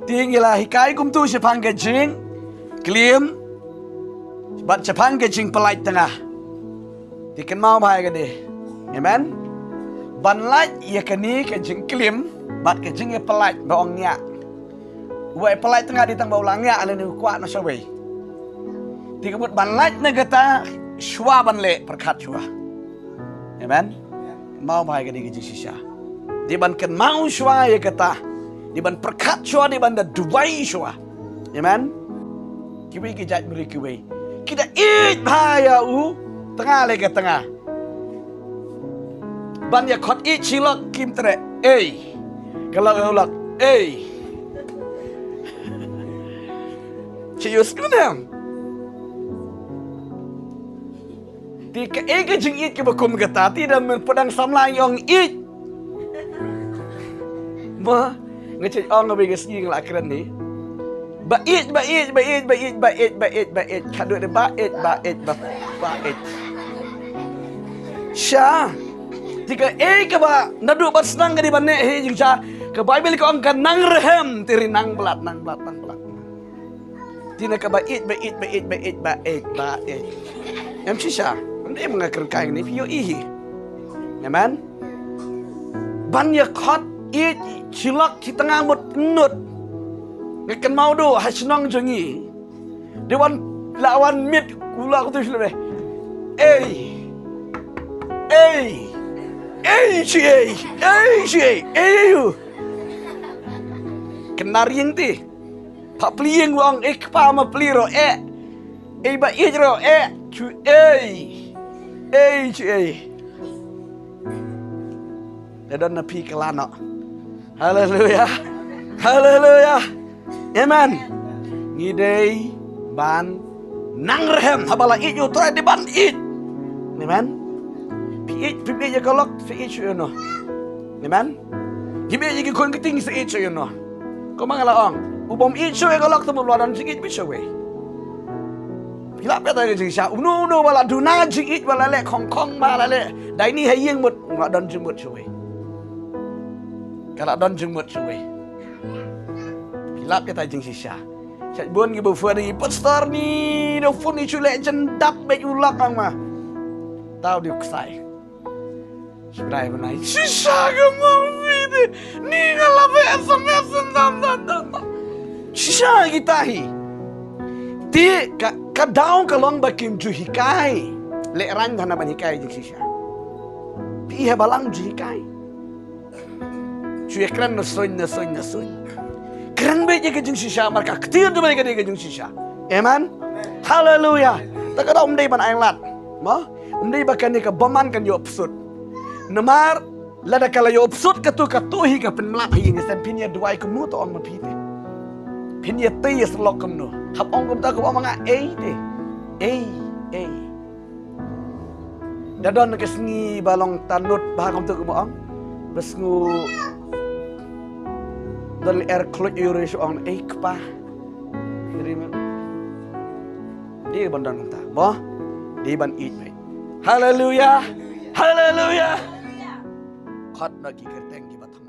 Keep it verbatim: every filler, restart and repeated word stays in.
Te ngi la hikai kumtu shaphang ka jingklim bad shaphang ka jingpyllait tnga. Te kynmaw bha ïa kane. Amen. Ban lait ïa kane ka jingklim bad ka jingïapyllait ba ong ngiah. Uba ïapyllait tnga dei tang ba u la ngiah lane u kwah noh shawei. Te ka mut ban lait na kata shuwa ban leh pyrkhat shuwa. Amen. Kynmaw bha ïa kane ka jingshisha. Dei ban kynmaw shuwa ïa kata. Dei ban pyrkhat shuwa, dei ban da duwai shuwa. Amen. Kiwei ki jait briew kiwei ki da ïeit bha ïa u tnga lane ka tnga. Ban ïa khot ïeit shi lok kim treh. Ei. Ka lok ïa u lok. Ei. Shi ïohsngew ne em? Te kaei ka jingïeit kaba kum kata, te da mynpdang samla ïong ïeit. Mo, nga check ong nga ba ka sngi nga la kren ni. Ba ïeit, ba ïeit, ba ïeit, ba ïeit, ba ïeit, ba ïeit, ba ïeit. Khadduh de ba ïeit, ba ïeit, ba, ba ïeit. Sha. Te kaei kaba naduh ba sdang ka dei ban neh hi jingshisha. Ka Baibl ka ong ka nang rhem, te ri nang blad, nang blad, nang blad. Te na kaba ïeit, ba ïeit, ba ïeit, ba ïeit, ba ïeit, ba ïeit. Em shisha. Em dei ma nga kren kai ni phi ïohi hi. Amen. Ban ïa khot ïeit shi lok shi tnga mut nud. Nga kynmaw duh ha shnong jong ngi. Dei wan la wan miet u lok tu shlem. Ei. Ei. Ei shi ei. Ei shi ei. Ei u. Kynariang ti. Pha pli ïing u ong, eh, kpa ma pli ro, eh. Eh, ba ïeit ro, eh. Chu, eh. Eh, chu, eh. Da don na phi kylla noh. Haleluya. Haleluya. Amen. Ngi dei ban nang rhem, haba la ïeit ïa u Trai dei ban ïeit. Amen. Phi ïeit, phi ïeit ïa ka lok, phi ïeit shuh ïa no. Amen. Ngi ïeit ïa ki khun ki tieng, phi ïeit shuh ïa no. Kumba nga la ong, u bym ïeit shuh ïa ka lok, te u la don jingïeit beit shuh wei. Phi lah peit ïa ka jingshisha, uno uno ba la duna jingïeit, ba la leh khong khong, ba la leh dai ni ha ïing mut, u la don jingmut shuh wei. Ka la don jingmut shuh wei. Phi lah peit ïa ka jingshisha. Sha bun ki ba phone ïa i pastor ni, da phone i shu leh jan dap beit u lok ang ma. Tau di u ksai. Shisha ka mong phi te. Ni nga la ba S M S dan dan dan. Shisha kita hi. Te ka, ka daw ka long ba kim ju hikai. Leh rang hana ban hikai jingshisha. Phi ha balang ju hikai. Shu ïa kren na suiñ, na suiñ, na suiñ. Kren beit ïa ka jingshisha, marka ktien jong me ka dei ka jingshisha. Amen. Haleluya. Ta ka daw ym dei ban ailad. Mo? Ym dei ba kane ka bymman kan ïoh psut. Namar lada ka la ïoh psut katu, katu hi ka pynmlak hi, ngi sngewthuh phin ïa duwai kumno, to ong ma phi te. Phin ïa tei ïa syllok kumno. Hap ong kumta, ka ong ma nga ei te. Ei, ei. Da don ka sngi ba long tang nud ba kumta kumba ong. Ba sngew don lyer khluit ïa u ri shu ong ei kpa. Ri me. Dei ban don kumta. Mo? Dei ban ïeit beit. Haleluya. Haleluya. Khot na ki kyrteng kiba thang.